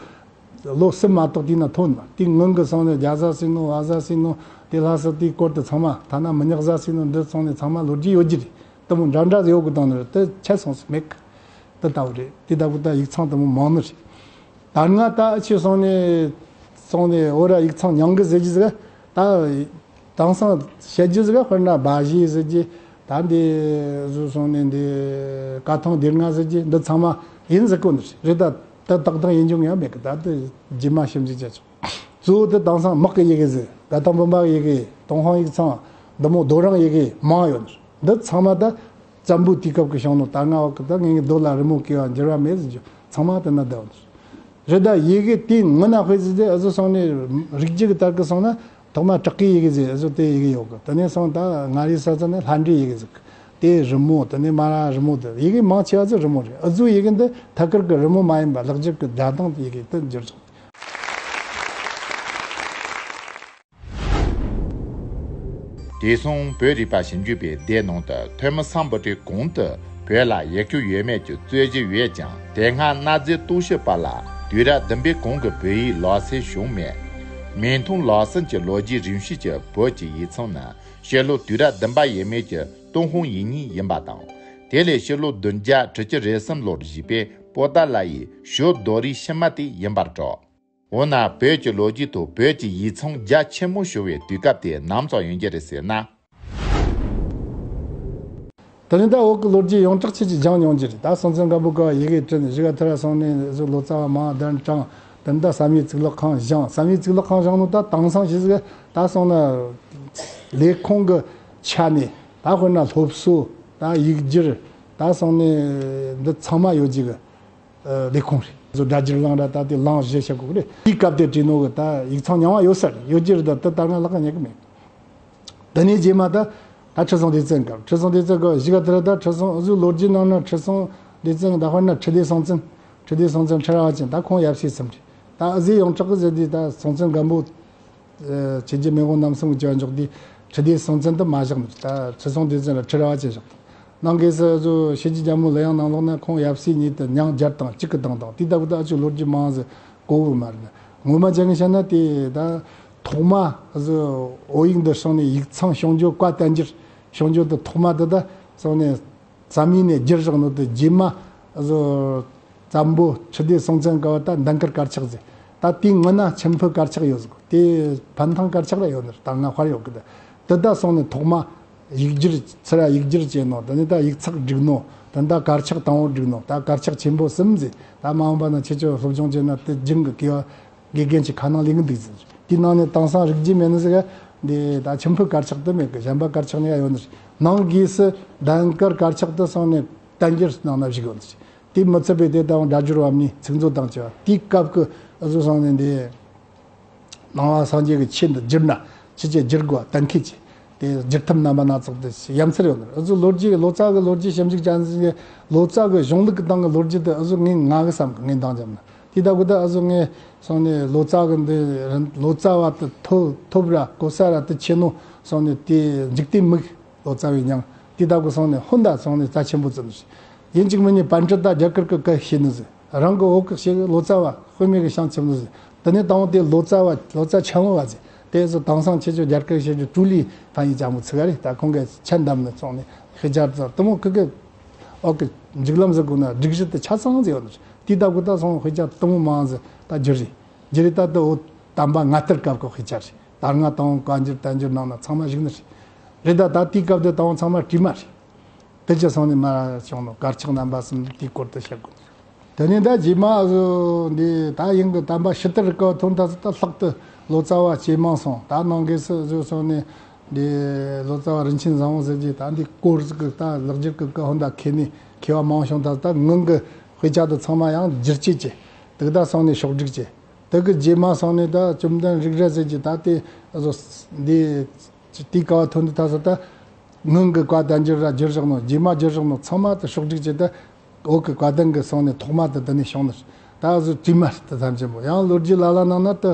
ལོ་གསུམ་མ་གཏོགས་དེ་ན་ཐོན་མ། དེའི་སྔོན་གི་སོང་ནས་རྒྱ་བཟའ་ཟེར་ནོ། བལ་བཟའ་ཟེར་ནོ། དེ་ལྷ་ས་དེའི་སྐོར་དེ་ཚང་མ་ཐ་ན་མི་ཉག་བཟའ་ཟེར་ནོ། འདི་སོང་ནས་ཚང་མ་ལོ་རྒྱུས་ཡོད་རྒྱུ་རེད། དེ་མོ་འདྲ་འདྲ་ཡོད་གི་དང་ནི་དེ་ཆད་སོང་ཟིག་མེད་གི། དེ་ལྟ་བུ་རེད། དེ་ལྟ་བུ་ད་ཡིག་ཚང་དེ་མོ་མང་ནི་རེད། ད་སྔ་ད་ཨ་ཆེ་སོང་ནས་སོང་ནས་འོ་ར་ཡིག་ཚང་ཉང་གི་ཟེར་གྱི་ཟིག་ད་དེང་སང་བཤད་རྒྱུ་ཟིག་དཔེར་ན་སྦ་བཞེད་ཟེར་གྱི། ད་འདི་བཟོས་སོང་ནས་འདི་ཀ་ཐང་སྡེ་ལྔ་ཟེར་གྱི་འདི་ཚང་མ་ཡིན་ཟེར་གོ་ནི་རེད། ད་ད་ཏག་ཏག་ཡིན་རྒྱུ་ཡང་མེད་གི། ད་དེ་རྗེས་མ་ཞིབ་འཇུག་བྱ་ཆོག་གཙོ་བོ་དེ་དེང་སང་དམག་གི་ཡི་གེ་ཟིག་རྒྱལ་ཐང་བོད་པ་གི་ཡི་གེ། ཏུན་ཧོང་ཡིག་ཚང་། འདི་མོ་རྡོ་རིང་ཡི་གེ་མང་ཡོད་ནི་རེད། འདི་ཚང་མ་ད་བཙན་པོའི་དུས་སྐབས་ཀྱི་བྱུང་ནོ། ད་སྔ་བ་གི་ད་ངེད་ཀྱི་རྡོ་ལ་རི་མོ་བཀལ་བ་འགྱུར་བ་མེད་ཟེར་རྒྱུ་ཚང་མ་དེ་ན་བསྡད་ཡོད་ནི་རེད། རེད། ད་ཡི་གེ་དེའི་ངོ་ན་དཔེ་ཟིག་དེ་ཨ་ཟོ་སོང་ནས་རིག་རྒྱུ་གི་ལྟར་གི་སོང་ན་ཐོག་མ་བྲག་གི་ཡི་གེ་ཟིག་ཨ་ཟོ་དེ་ཡི་གེ་ཡོད་གི། དེ་ནས་སོང་ད་མངའ་རིས་ས་ས་ནས་ལྷ་འདྲེའི་ཡི་གེ་ཟིག་དེ་རི་མོ། དེ་ནས་མ་ར་རི་མོ། དེ་ཡི་གེ་མང་ཆེ་བ་ཟིག་རི་མོ་རེད། ཨ་ཟོའི་ཡི་གེ་འདི་ཐད་ཀར་གི་རི་མོ་མ་ཡིན་པ་ལེགས་སྦྱར་གི་སྒྲ་གདངས་ཡི་གེ་དུ་འགྱུར་སོང་། དེ་སོང་བོད་རིག་པ་ཞིབ་འཇུག་པའི་སྡེ་ནང་དུ་ཐོན་མི་སམ་བྷོ་ཊའི་གོང་དུ་བོད་ལ་ཡིག་རྒྱུགས་ཡོད་མེད་ཀྱི་རྩོད་གཞི་ཡོད་ཀྱང་། དེ་སྔ་གནའ་རྫས་རྟོག་ཞིབ་པ་ལ་དུས་རབས་བདུན་པའི་གོང་གི་བོད་ཡིག་ལག་རྩལ་བྱུང་མེད། མིག་མཐོང་ལག་ཟིན་གྱི་ལོ་རྒྱུས་རིམ་བཤེར་གྱི་བོད་ཀྱི་ཡིག་ཚང་ནི་ཕྱི་ལོ་དུས་རབས་བདུན་པ་ཡས་མས་ཀྱི་ཏུན་ཧོང་ཡིག་རྙིང་ཡིན་པ་དང་། དེ་ལས་ཕྱི་ལོ་བདུན་བརྒྱ་དྲུག་ཅུ་རེ་གསུམ་ལོར་བཞེངས་པའི་པོ་ཏཱ་ལ་ཡི་ཞོལ་རྡོ་རིང་ཕྱི་མ་དེ་ཡིན་པར་གྲགས། འོ་ན་བོད་ཀྱི་ལོ་རྒྱུས་ཐོག་བོད་ཀྱི་ཡིག་ཚང་རྒྱ་ཆེན་མོ་བྱུང་བའི་དུས་སྐབས་དེ་ནམ་ཙམ་ཡོང་རྒྱུ་རེད་ཟེར་ན། དེ་ནས་ད་བོད་ཀྱི་ལོ་རྒྱུས་ཡོངས་གྲགས་ཆེད་ཀྱི་སྦྱང་མྱོང་རྒྱུ་རེད། ད་སྲོང་བཙན་སྒམ་པོ་སྐབས་ཡི་གེ་བྲིས་ནས་གཞིས་ཀ་ཐར་སོང་ནས་བཟོ་ལོ་ཙཱ་བ་མང་གདན་དྲངས། དེ་ནས་ད་བསམ་ཡས་གཙུག་ལག་ཁང་བཞེངས། བསམ་ཡས་གཙུག་ལག་ཁང་བཞེངས་ནོ་ད་དེང་སང་ཞིག་ཟིག་ད་སོང་ན་ལས་ཁུངས་ཀྱི་ཆ་ནས་ད་དཔེར་ན་སློབ་གསོ། ད་ཡིག་སྒྱུར། ད་སོང་ནས་འདི་ཚང་མ་ཡོད་རྒྱུ་གི་ལས་ཁུངས་རེད། བཟོ་སྒྲ་སྒྱུར་གླིང་ར་ད་དེ་གླིང་བཞི་བྱེད་དགོས་གི་རེད། དེའི་སྐབས་དེ་བྲིས་ནོ་གི་ད་ཡིག་ཚང་རྙིང་བ་ཡོད་ས་རེད། ཡོད་རྒྱུ་རེད། ད་དེ་ད་སྔ་ལག་ག་རྙེད་གི་མེད། དེ་ནས་རྗེས་མ་ད་ད་ཁྲི་སྲོང་ལྡེ་བཙན་སྐབས། ཁྲི་སྲོང་ལྡེ་བཙན་སྐབས་གཞིས་ཀ་ཐར་ད་ཁྲི་སྲོང་ཨ་ཟོའི་ལོ་རྒྱུས་ནང་ན་ཁྲི་སྲོང་ལྡེ་བཙན་ད་དཔེར་ན་ཁྲི་ལྡེ་སྲོང་བཙན། ཁྲི་ལྡེ་སྲོང་བཙན་ཁྲི་རལ་པ་ཅན། ད་ཁོང་ཡབ་སྲས་གསུམ་རེད། ད་ཨ་ཟོའི་ཡོངས་གྲགས་གི་ཟེར་དུས་ད་སྲོང་བཙན་སྒམ་པོ་ཆོས་རྒྱལ་མེས་དབོན་རྣམ་གསུམ་གྱི་བྱ་བ་འཇོག་དུས་ཁྲི་ལྡེ་སྲོང་བཙན་དུ་མ་བཞག་ནས་ད་ཁྲི་སྲོང་ལྡེ་བཙན་ལ་ཁྲི་རལ་པ་ཅན་བཞག་དང་། ནང་གི་སྲིད་གཞུང་ཕྱི་རྒྱལ་རྒྱལ་མོ་གླུ་དབྱངས་ནང་ལོགས་ན་ཁོང་ཡབ་སྲས་གཉིས་དེ་མྱང་རྒྱལ་དང་གཅིག་གི་དང་དང་དེ་ལྟ་བུ་ད་ཨ་ཅོ་ལོ་རྒྱུས་མང་ཟིག་གོ་གི་མ་རེད། ངོ་མ་ཅན་གྱི་བཤད་ན་དེ་ད་ཐོག་མ་བོད་ཡིག་འདི་སོང་ནས་ཡིག་ཚང་བྱུང་རྒྱུ། བཀའ་བསྟན་འགྱུར་བྱུང་རྒྱུ་དེ་ཐོག་མ་དེ་ད་སོང་ནས་བསམ་ཡས་ནས་བསྒྱུར་བཞག་ནོ་དེ་རྗེས་མ་བཙན་པོ་ཁྲི་ལྡེ་སྲོང་བཙན་སྐབས་ད་འདན་དཀར་དཀར་ཆག་ཟེར། ད་དེའི་སྔོན་ན་མཆིམས་ཕུ་དཀར་ཆག་ཡོད་ཟིག་དེ་འཕན་ཐང་དཀར་ཆག་ར་ཡོད་ནི་རེད། ད་ང་དཔར་ཡོད་གི། ད་དེ་ད་སོང་ནས་ཐོག་མ་ཡིག་སྒྱུར་ཚུར་ཡིག་སྒྱུར་བྱས་ནོ། དེ་ནས་ད་ཡིག་ཚགས་བསྒྲིགས་ནོ། དེ་ནས་ད་དཀར་ཆག་དང་པོ་བསྒྲིགས་ནོ། ད་དཀར་ཆག་ཆེན་པོ་གསུམ་ཟེར། ད་མ་འོངས་པ་ན་ཁྱེད་ཚོས་སློབ་སྦྱོང་བྱས་ན་དེ་སྦྱང་གི་དགེ་བ་དགེ་རྒན་གྱི་ཁ་ནང་ལེན་གི་འདུག་ཟེར། དེའི་ནང་ནས་དེང་སང་རིག་རྒྱུ་མེད་ནི་ཟིག་ག་འདི་ད་མཆིམས་ཕུ་དཀར་ཆག་དེ་མེད་གི། གཞན་པ་དཀར་ཆག་ནི་ཡ་ཡོད་ནི་རེད། ནང་སྒོས་སུ་འདན་དཀར་དཀར་ཆག་དེ་སོང་ནས་བསྟན་འགྱུར་ནང་ན་བཞུགས་ཡོད་ནི་རེད། དེ་མི་ཚད་པའི་དེ་ད་སྒྲ་སྒྱུར་བ་མིའི་ཚིག་མཛོད་དང་བཅས་པ་དེའི་སྐབས་ཀྱི་ཨ་ཟོ་སོང་ནས་འདི། ནང་པ་སངས་རྒྱས་ཀྱི་ཆོས་འདི་བསྒྱུར་ན་ཅི་བྱས་བསྒྱུར་དགོས་གཏན་འཁེལ་གྱི་དེ་བསྒྱུར་ཐབས་རྣམ་པ་སྣ་ཚོགས་དེ་ཡ་མཚར་ཡོད་ནི་རེད། ཨ་ཟོ་ལོ་རྒྱུས་ལོ་ཙཱ་གི་ལོ་རྒྱུས་ཞིབ་འཇུག་བྱ་ཟིན་གྱི་ལོ་ཙཱ་གི་གཞུང་ལུགས་ཀྱི་སྟེང་གི་ལོ་རྒྱུས་དེ་ཨ་ཟོ་ངས་ང་གི་བསམ་གི་ངས་འདང་བརྒྱབ་ན། དེ་ལྟ་བུ་ད་ཨ་ཟོ་ངས་སོང་ནས་ལོ་ཙཱ་གི་འདི་ལོ་ཙཱ་བ་དེ་ཐོབ་ཐོབ་ར་གོ་ས་ར་དེ་ཆེ་ནོ་སོང་ནས་དེ་འཇིག་རྟེན་མིག་ལོ་ཙཱ་བའི་མྱིང་དེ་ལྟ་བུ་སོང་ནས་ཧོན་ད་སོང་ནས་རྩ་ཆེན་པོ་བརྩི་ནི་རེད། ཡིན་གཅིག་མིན་གཉིས་པཎ་ཌི་ཏ་རྒྱ་གར་གི་སྐད་ཤེས་ནི་ཟིག་རང་གི་བོད་སྐད་ཤེས་གི། ལོ་ཙཱ་བ་དཔེ་མེད་གི་བྱང་ཆུབ་ནི་ཟིག་དེ་ནས་དང་པོ་དེ་ལོ་ཙཱ་བ་ལོ་ཙཱ་ཆེན་མོ་བ་ཟིག་དེ་ཚོ་དེང་སང་ཁྱེད་ཚོ་རྒྱ་སྐད་བཤད་རྒྱུ་ཀྲུའུ་ལི་ཕན་ཡི་ཅང་མོ་ཚིག་ག་རེད། ད་ཁོང་གི་ཆ་འདམ་ནི་སོང་ནས་དཔེ་ཆ་ཙང་དེ་མོ་ཁི་གི་འོག་གི་འཇིག་ལམ་ཟིག་དགོས་ན་སྒྲིག་གཞི་དེ་ཆ་ཚང་ཟིག་ཡོད་ནི་རེད། དེ་ལྟ་བུ་ད་སོང་དཔེ་ཆ་དེ་མོ་མང་ཟིག་ད་བསྒྱུར་རེད། བསྒྱུར་རེད། ད་དེ་འོ་དམ་པ་ང་ལྟར་སྐབས་ཀྱི་དཔེ་ཆ་རེད། ད་སྔ་དང་བཀའ་འགྱུར་བསྟན་འགྱུར་ནང་ན་ཚང་མ་བཞུགས་ནི་རེད། རེད། ད་ད་དེའི་སྐབས་དེ་དང་ཚང་མ་བྲིས་མ་རེད། དེ་ཅི་སོང་ནས་མར་བྱུང་ནོ་དཀར་ཆག་རྣམ་པ་གསུམ་དེའི་སྐོར་དུ་བཤད་དགོས། དེ་ནས་ད་རྗེས་མ་འདི་ད་ཡིན་གི་དམ་པ་ཕྱི་དར་སྐབས་ཐོན་ད་ད་ལྷག་ཏུ་ལོ་ཙཱ་བ་ཇེ་མང་སོང་། ད་ནང་གི་སུ་བཟོས་སོང་ནས་འདི་ལོ་ཙཱ་བ་རིན་ཆེན་བཟང་བོ་ཟེར་གྱི་ད་འདི་སྐོར་ཟིག་གི་ད་ལེགས་སྒྱུར་གི་སྐད་ཧོན་ད་མཁས་ནི་མཁས་པ་མང་བྱུང་། ད་ད་ངང་གི་དཔེ་ཆ་དུ་ཚང་མ་ཡང་བསྒྱུར་བཅོས་བྱས། དེ་ད་སོང་ནས་ཕྱོགས་སྒྲིག་བྱས། དེ་གི་རྗེས་མ་སོང་ནས་ད་བཅོམ་ལྡན་རིག་རལ་ཟེར་གྱི་ད་དེ་བཟོ་འདི་དེའི་སྐབས་ཐོན་འདི་ད་སོ་ད། ངང་གི་བཀའ་བསྟན་འགྱུར་ར་བསྒྱུར་བཞག་ནོ། རྗེས་མ་བསྒྱུར་བཞག་ནོ་ཚང་མ་དུ་ཕྱོགས་སྒྲིག་བྱས་ཏེ། བོད་ཀྱི་བཀའ་བསྟན་གྱི་སོང་ནས་ཐོག་མ་དུ་དེ་ནས་བྱུང་ནི། ད་གཟོད་བྲིས་མ་རེད། དེ་ཐམས་ཅད་པོ་ཡང་ལོ་རྒྱུས་ལ་ལ་ནང་ན་དུ་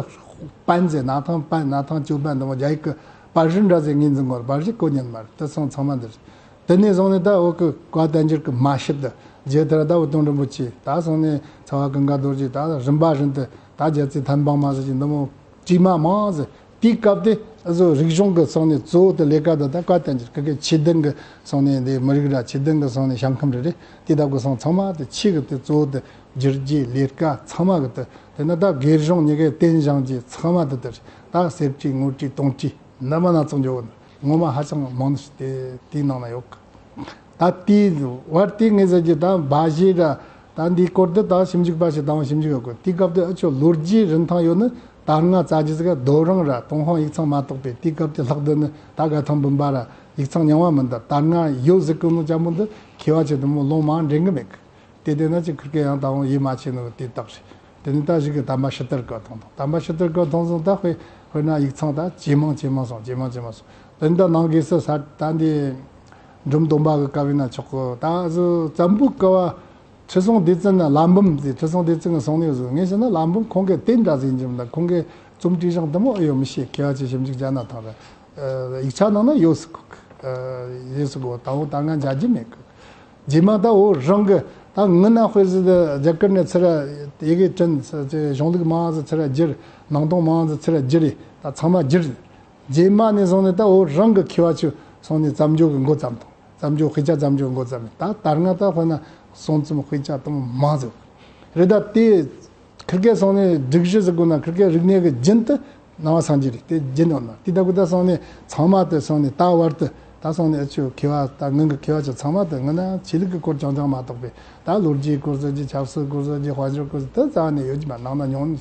པན་ཟེར། ན་ཐང་པན། ན་ཐང་ཅོ་པན་དུ་མོ་རྒྱ་ཡིག་གི་པར་རིས་འདྲ་ཟེར་ངོས་འཛིན་གོ་པར་རིས་གོ་ཉན་མ་རེད། དེ་སོང་ཚང་མ་འདི་རེད། དེ་ནས་བཟུང་ནས་ད་བོད་ཀྱི་བཀའ་བསྟན་འགྱུར་གྱི་མ་ཕྱི་དུ་རྗེ་དེ་ར་ད་བོད་དོན་རིན་པོ་ཆེ། ད་སོང་ནས་ཚ་བ་ཀུན་དགའ་རྡོ་རྗེ། ད་རིམ་པ་བཞིན་དུ་ད་རྒྱལ་རྩེ་ཐན་འབངས་མ་ཟེར་གྱི་འདི་མོ་བྲིས་མ་མང་ཟེར། དེའི་སྐབས་དེ་ ཨ་ཟོ་རིག་གཞུང་གི་སོང་ནས་གཙོ་བོ་དེ་ལས་ཀ་དེ་ད་བཀའ་བསྟན་འགྱུར་གི་གི་ཆོས་ལྡན་གི་སོང་ནས་འདི་མི་རིགས་ར་ཆོས་ལྡན་གི་སོང་ནས་ཞིང་ཁམས་རེ་རེ་དེ་དག་གི་སོང་ཚང་མ་དེ་ཆོས་གི་དེ་གཙོ་བོ་དེ་བསྒྱུར་རྒྱུའི་ལས་ཀ་ཚང་མ་གི་དེ་དེ་ནི་ད་སྒེར་གཞུང་གཉིས་ཀའི་རྟེན་བཞེངས་རྒྱུ་ཚང་མ་དེ་དེ་རེད། ད་གསེར་བྲིས་དངུལ་བྲིས་དུང་བྲིས་རྣམ་པ་སྣ་ཚོགས་འཇོག་གི་ངོ་མ་ཧ་ཅང་མང་ནི་ཞིག་དེ་དེའི་ནང་ན་ཡོད་གི། ད་དེའི་བར་དེ་ངས་ཟེར་རྒྱུ་ད་འབའ་ཞིག་ར་ད་འདིའི་སྐོར་དུ་ད་ཞིབ་འཇུག་པ་ཞིག་དང་ཞིབ་འཇུག་ཡོད་གི། དེའི་སྐབས་དུ་ཨ་ཆོ་ལོ་རྒྱུས་རིན་ཐང་ཡོད་ནི་ད་སྔ་རྩ་རྒྱུ་ཟིག་རྡོ་རིང་ར་ཏུན་ཧོང་ཡིག་ཚང་མ་གཏོགས་པའི་དེའི་སྐབས་དུ་ལྷག་དུ་ནི་ད་དགའ་ཐང་འབུམ་པ་ར་ཡིག་ཚང་རྙིང་བ་མིན་ད་ད་སྔ་ཡོད་ཟིག་གི་ནོ་ཅམ་པོ་འདི་མཁས་པ་ཆེ་དུ་མོ་ལོང་མ་འདྲེན་གི་མེད་གི། དེ་དེ་ན་ཅིག་ཁིར་ཀེ་ཡང་ད་འོང་ཡིད་མ་ཆེས་ནོ་དེ་དག་རེད། དེ་ནི་ད་གཞིག་གི་དམ་པ་ཕྱི་དར་གི་ཐོང་དང་དམ་པ་ཕྱི་དར་གི་ཐོང་སོང་ད་དཔེ་དཔེར་ན་ཡིག་ཚང་ད་ཇེ་མང་ཇེ་མང་སོང་ཇེ་མང་ཇེ་མང་སོང་། དེ་ནི་ད་ནང་སྒོས་སུ་ས་ད་འདི་འབྲོམ་སྟོན་པ་གི་བཀའ་བའི་ན་ཆོག་གི། ད་གཟོད་བཙན་པོའི་བཀའ་བ་ཁྲི་སྲོང་ལྡེ་བཙན་ན་ལམ་འབུམ་ཟེར། ཁྲི་སྲོང་ལྡེ་བཙན་གི་སོང་ནས་བཟོ་ངས་བཤད་ན་ལམ་འབུམ་ཁོང་གི་རྟེན་འདྲ་ཟིག་ཡིན་གྱི་མིན་ད། ཁོང་གི་རྩོམ་བྲིས་རིང་དུ་མོ་ཨེ་ཡོད་མི་ཤེས། མཁས་པ་ཆེ་ཞིབ་འཇུག་བྱ་ན་ཐང་རེད། ཡིག་ཆ་ནང་ན་ཡོད་སྲིད་གོ། ཡོད་སྲིད་གོ། ད་འོ་ད་ང་མཇལ་རྒྱུ་མེད་གི། རྗེས་མ་ད་འོ་རང་གི་ད་ངི་ན་དཔེ་ཟི་ད་རྒྱ་གར་ནས་ཚུར་ཡི་གེ་བྲིས་ཚུར་གཞུང་ལུགས་མང་ཟི་ཚུར་བསྒྱུར། ནང་དོན་མང་ཟི་ཚུར་བསྒྱུར་རེ་ད་ཚང་མ་བསྒྱུར། རྗེས་མ་ནས་བཟུང་ནས་ད་འོ་རང་གི་མཁས་པ་ཆོས་སོང་ནས་བརྩམས་ཆོས་གི་འགོ་བརྩམས་དང་། བརྩམས་ཆོས་དཔེ་ཆ་བརྩམས་ཆོས་འགོ་བརྩམས་ནས་ད་ད་སྔ་ད་དཔེར་ན་གསུང་རྩོམ་དཔེ་ཆ་དང་མང་ཟི་རེད། ད་དེ་ཁིར་ཀེ་སོང་ནས་སྒྲིག་གཞི་ཟིག་དགོས་ན་ཁིར་ཀེ་རིག་གནས་ཀྱི་རྒྱུན་དུ་ནང་བ་སངས་རྒྱས་རེད། དེ་རྒྱུན་ཡོད་ན་དེ་ལྟ་བུ་ད་སོང་ནས་ཚང་མ་དེ་སོང་ནས་ད་བར་དུ་ད་སོང་ནས་ཨ་ཆོས་མཁས་པ་ད་ངང་གི་མཁས་པ་ཆོ་ཚང་མ་དེ་ངི་ན་ཆོས་ལུགས་ཀྱི་སྐོར་རྐྱང་རྐྱང་མ་གཏོགས་པས་ད་ལོ་རྒྱུས་སྐོར་ཟེར་རྒྱུ་ཆབ་སྲིད་སྐོར་ཟེར་རྒྱུ་དཔལ་འབྱོར་སྐོར་ཟེར་དེ་རྩ་བ་ནས་ཡོད་ཀྱི་མ་ནང་ན་ཉུང་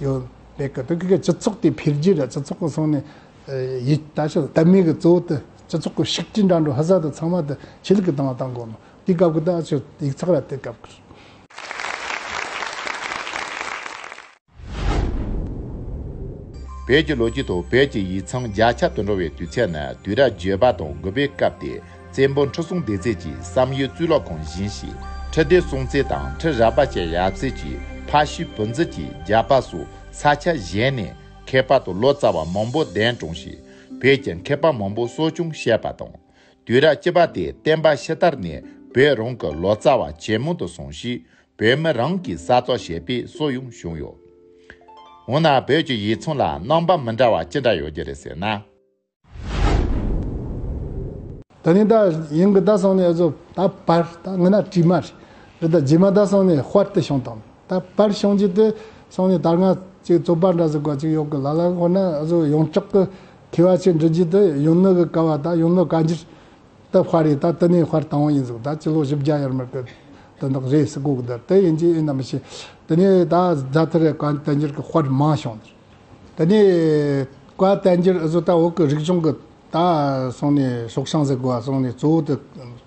ཡོད་མེད་གི། དེ་གི་སྤྱི་ཚོགས་དེ་འཕེལ་རྒྱས་ར་སྤྱི་ཚོགས་ཀྱི་སོང་ནས་ཡིད་ད་ཆོས་དད་མོས་ཀྱི་གཙོ་བོ་དེ་སྤྱི་ཚོགས་ཀྱི་ཤུགས་རྐྱེན་འདྲ་འགྲོ་ཧ་ས་དེ་ཚང་མ་དེ་ཆོས་ལུགས་ཀྱི་སྟེང་ལ་བཏང་དགོས་ནོ། དེའི་སྐབས་ཀྱི་ད་ཆོས་ཡིག་ཚགས་ར་དེ་སྐབས་ཀྱི། བོད་ཀྱི་ལོ་རྒྱུས་ཐོག་བོད་ཀྱི་ཡིག་ཚང་བརྒྱ་ཆ་དུ་འགྲོ་བའི་དུས་ཚད་ནི་དུས་རབས་བརྒྱད་པ་དང་དགུ་པའི་སྐབས་ཏེ་བཙན་པོ་ཁྲི་སྲོང་ལྡེ་བཙན་གྱི་བསམ་ཡས་གཙུག་ལག་ཁང་བཞེངས་ཤིང་ཁྲི་ལྡེ་སྲོང་བཙན་དང་ཁྲི་རལ་པ་ཅན་ཡབ་སྲས་ཀྱི་ཕ་ཤུལ་བུ་འཛིན་གྱི་རྒྱལ་པ་སོགས་ས་ཆ་གཞན་ནས་མཁས་པ་དང་ལོ་ཙཱ་བ་མང་པོ་གདན་དྲངས་ཤིང་བོད་ཀྱི་མཁས་པ་མང་པོ་གསོ་སྐྱོང་བྱས་པ་དང་། དུས་རབས་བཅུ་པ་སྟེ་བསྟན་པ་ཕྱི་དར་ནས་བོད་རང་གི་ལོ་ཙཱ་བ་ཇེ་མང་དུ་སོང་ཞིང་བོད་མི་རང་གིས་གསར་རྩོམ་བྱེད་པའི་སྲོལ་ཡང་བྱུང་ཡོད། འོ་ན་བོད་ཀྱི་ཡིག་ཚང་ལ་རྣམ་པ་མི་འདྲ་བ་ཅི་འདྲ་ཡོད་རྒྱུ་རེད་ཟེར་ན། ད་ནི་ད་ཡིན་གི་ད་སོང་ནས་ཨ་ཟོ་ད་པར་ད་ངི་ན་བྲིས་མ་རེད། རེད་ད་རྗེས་མ་ད་སོང་ནས་དཔར་དུ་བྱུང་དང་། ད་པར་བྱུང་རྒྱུ་དེ་སོང་ནས་ད་སྔ་ཅིག་རྩོད་པ་འདྲ་ཟིག་ག་ཅིག་ཡོད་གི། ལ་ལ་ཧོ་ན་ཨ་ཟོ་ཡོངས་གྲགས་གི་མཁས་པ་ཆེ་འབྲི་རྒྱུ་དེ་ཡོན་ནོ་གི་ཀ་བ་ད་ཡོན་ནོ་བཀའ་འགྱུར་ད་དཔར་རེད། ད་དེ་ནས་དཔར་དང་པོ་ཡིན་ཟིག་ད་སྤྱི་ལོ་བཞི་བརྒྱ་ཡར་མར་གི་དེ་འདྲ་རེད་ཟེར་གོ་གི། ད་དེ་ཡིན་གྱི་ཡིན་ན་མི་ཤེས། དེ་ནས་ད་རྫ་ཐར་རེ་བཀའ་བསྟན་འགྱུར་གི་དཔར་མང་བྱུང་། དེ་ནས་བཀའ་བསྟན་འགྱུར་ཨ་ཟོ་ད་བོད་གི་རིག་གཞུང་གི་ད་སོང་ནས་སྲོག་ཤིང་ཟེར་དགོས་པ་སོང་ནས་གཙོ་བོ་དེ་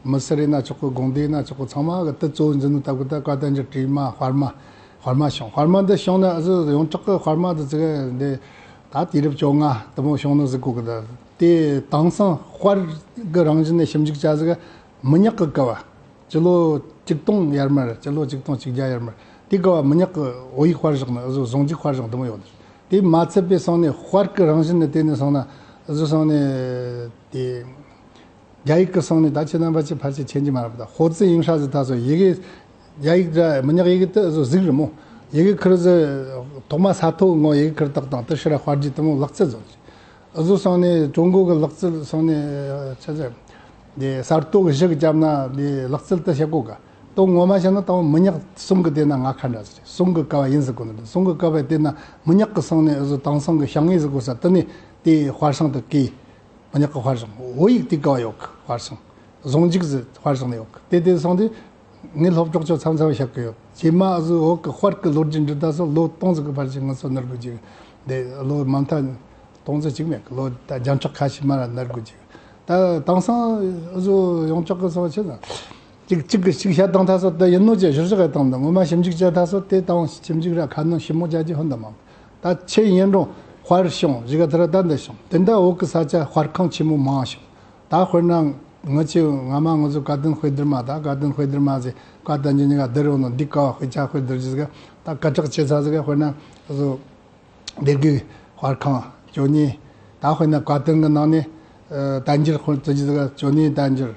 མི་སེར་ཡིན་ན་ཆོག་གི། དགོན་སྡེ་ཡིན་ན་ཆོག་གི། ཚང་མ་གི་དེ་གཙོ་བོ་འཛིན་ནོ་ད་གི་ད་བཀའ་བསྟན་འགྱུར་བྲིས་མ་དཔར་མ་དཔར་མ་བྱུང་། དཔར་མ་འདི་བྱུང་ན་ཨ་ཟོ་ཡོངས་གྲགས་གི་དཔར་མ་དེ་ཚོ་གི་འདི་ད་དུས་རབས་བཅོ་ལྔ་དེ་མོ་བྱུང་ནོ་ཟེར་གོ་གི། ད་དེ་དེང་སང་དཔར་གི་རང་བཞིན་ནས་ཞིབ་འཇུག་བྱ་ཟིག་མི་ཉག་གི་ཀ་བ། སྤྱི་ལོ་གཅིག་སྟོང་ཡར་མར། སྤྱི་ལོ་གཅིག་སྟོང་གཅིག་བརྒྱ་ཡར་མར་དེ་ཀ་བ་མི་ཉག་གི་བོད་ཡིག་དཔར་བཞག་ནི་ཨ་ཟོ་ཟུང་འཇུག་དཔར་བཞག་འདི་མོ་ཡོད། དེ་མ་ཚད་པའི་སོང་ནས་དཔར་གི་རང་བཞིན་ནི་དེ་ནས་སོང་ན་ཨ་ཟོ་སོང་ནས་དེ་རྒྱ་ཡིག་གི་སོང་ནས་ད་ཁྱེད་རྣམ་པ་ཆེ་ཕལ་ཆེར་མཁྱེན་གྱི་མ་རེད། ད་ཧོ་ཙི་ཡིང་ཧྲ་ཟེར་ད་སོ་ཡི་གེ་རྒྱ་ཡིག་ར་མི་ཉག་ཡི་གེ་དེ་ཨ་ཟོ་གཟིག་རེད་མོ། ཡི་གེ་ཁིར་ཟེར་ཐོག་མ་ས་ཐོ་ངོ་ཡི་གེ་ཁིར་དག་དང་དེ་ཕྱིར་དཔར་རྒྱུ་དེ་མོ་ལག་རྩལ་བཟོ་རེད། ཨ་ཟོ་སོང་ནས་ཀྲུང་གོ་གི་ལག་རྩལ་སོང་ནས་ཆ་ཆ་དེ་གསར་གཏོད་གཞི་གི་བརྒྱབ་ན་དེ་ལག་རྩལ་དུ་བྱེད་དགོས་ག། དོན་ངོ་མ་བཤད་ན་ད་མི་ཉག་གསུང་གི་དེ་ན་ང་ཁ་འདྲ་ཟེར། གསུང་གི་ཀ་བ་ཡིན་ཟེར་གོ་ནི་འདུག། གསུང་གི་ཀ་བ་དེ་ན་མི་ཉག་གི་སོང་ནས་ཨ་ཟོ་དེང་སང་གི་ཞང་ངེ་ཟེར་གོ་ས་དེ་ནས་དེ་དཔར་ཤིང་དུ་གི་མི་ཉག་གི་དཔར་ཤིང་བོད་ཡིག་དེ་ཀ་བ་ཡོད་གི། དཔར་ཤིང་ཟུང་འཇུག་ཟེར་དཔར་ཤིང་ནས་ཡོད་གི། དེ་དེ་སོང་དུས་ངས་སློབ་གྲོགས་ཚོ་མཚམས་མཚམས་བཤད་གི་ཡོད། རྗེས་མ་ཨ་ཟོ་བོད་གི་དཔར་གི་ལོ་རྒྱུས་འབྲི་ད་སོ་ལོ་སྟོང་ཟིག་གི་བར་གྱི་ངལ་གསོ་ནར་དགོས་ཀྱི། དེ་ལོ་མ་མཐའ་སྟོང་ཟིག་ཅིག་མེད་གི། ལོ་ད་བརྒྱ་ཕྲག་ཁ་ཤས་མ་ར་ནར་དགོས་ཀྱི། ད་དེང་སང་ཨ་ཟོ་ཡོངས་གྲགས་གི་སོ་ཆེ་ན་ཅིག་ཅིག་གི་ཅིག་བཤད་བཏང་ད་སོ་དེ་ཡིན་ནོ་ཅེས་ཞུ་ཞག་གི་བཏང་ད་ངོ་མ་ཞིབ་འཇུག་བྱས་ད་སོ་དེ་དང་ཞིབ་འཇུག་ར་ཁ་སྣོན་ཞིབ་མོ་བྱ་རྒྱུ་ཧོན་ད་མང་། ད་ཆེ་ཡིན་རུང་དཔར་བྱུང་གཞི་ག་ཐ་ར་ད་འདི་བྱུང་། དེ་འདྲ་བོད་གི་ས་ཆ་དཔར་ཁང་ཆེན་མོ་མང་བྱུང་། ད་དཔེར་ན་ང་ཆེ་ང་མ་ང་ཚོ་བཀའ་བསྟན་དཔེ་བསྡུར་མ་ད་བཀའ་བསྟན་དཔེ་བསྡུར་མ་ཟེར་བཀའ་བསྟན་རྒྱུ་གཉིས་ཀ་བསྡུར་ཡོང་ནོ་འདི་ཀ་བ་དཔེ་ཆ་དཔེ་བསྡུར་རྒྱུ་ཟིག་ད་སྐད་གྲགས་ཆེ་ས་ཟིག་དཔེར་ན་ཨ་ཟོ་སྡེ་དགེ་དཔར་ཁང་ཇོ་ནི། ད་དཔེར་ན་བཀའ་བསྟན་གི་ནང་ནས་ཨ་བསྟན་འགྱུར་དཔེ་བསྡུར་རྒྱུ་ཟིག་ཇོ་ནི་བསྟན་འགྱུར།